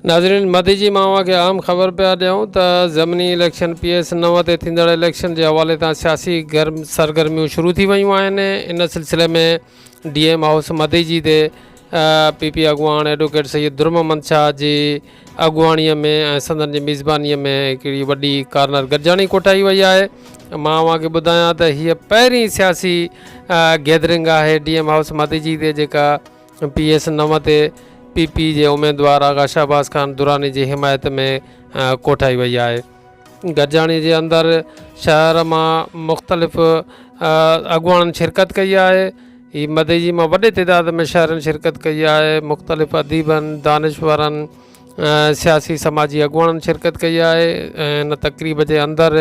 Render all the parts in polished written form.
ناظرين مديجي مان اوهان کي اهم خبر پيا ڏيون ته ضمني اليڪشن پي ايس نو تي ٿيندڙ اليڪشن جي حوالي سان سياسي گرم سرگرميون شروع ٿي ويون آهن ان سلسلي ۾ ڊي ايم هائوس مديجي تي پي پي اڳواڻ ايڊووڪيٽ سيد در محمد شاهه جي اڳواڻي ۾ ۽ سندن جي ميزباني ۾ هڪڙي وڏي ڪارنر گڏجاڻي ڪوٺائي وئي آهي مان اوهان کي ٻڌايان ته هيء پهرين سياسي گيدرنگ آهي ڊي ايم هائوس مديجي تي جيڪا پي ايس نو تي پي پي جي اميدوار آغا شهباز خان دراني جي حمايت ۾ ڪوٺائي وئي آهي. گڏجاڻي جي اندر شهر مان مختلف اڳواڻن شرڪت ڪئي آهي. هي مدئجي مان وڏي تعداد ۾ شهرين شرڪت ڪئي آهي. مختلف اديبن، دانشورن، سياسي سماجي اڳواڻن شرڪت ڪئي آهي ۽ ان تقريب جي اندر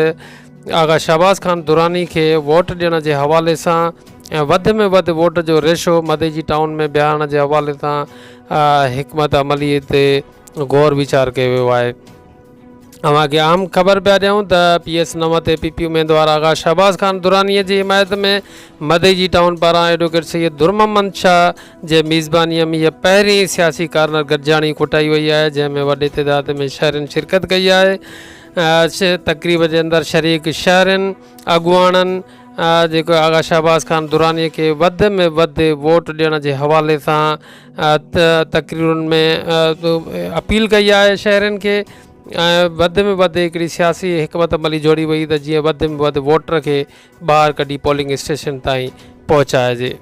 آغا شهباز خان دراني کي ووٽ ڏيڻ جي حوالي سان ۽ وڌ ۾ وڌ ووٽ جو ريشو مديجي ٽائون ۾ بيهارڻ جي حوالي سان حڪمت عملي تي غور ويچار ڪيو ويو آهي. اوهان کي اهم خبر پيا ڏيون ته پي ايس نو تي پي پي اميدوار آغا شهباز خان دراني جي حمايت ۾ مدئجي ٽائون پاران ايڊووڪيٽ سيد درمحمد شاهه جي ميزباني ۾ هيء پهرين سياسي ڪارنر گڏجاڻي ڪوٺائي وئي آهي جنهن ۾ وڏي تعداد ۾ شهرين شرڪت ڪئي آهي تقريب جي اندر شريڪ شهرين اڳواڻن جيڪو آغا شهباز خان دراني کي وڌ ۾ وڌ ووٽ ڏيڻ جي حوالي سان تقريرن ۾ اپيل ڪئي آهي شهرين کي ۽ وڌ ۾ وڌ هڪڙي سياسي حڪمت عملي جوڙي وئي ته جيئن وڌ ۾ وڌ ووٽر کي ٻاهر ڪڍي پولنگ اسٽيشن تائين پهچائجي.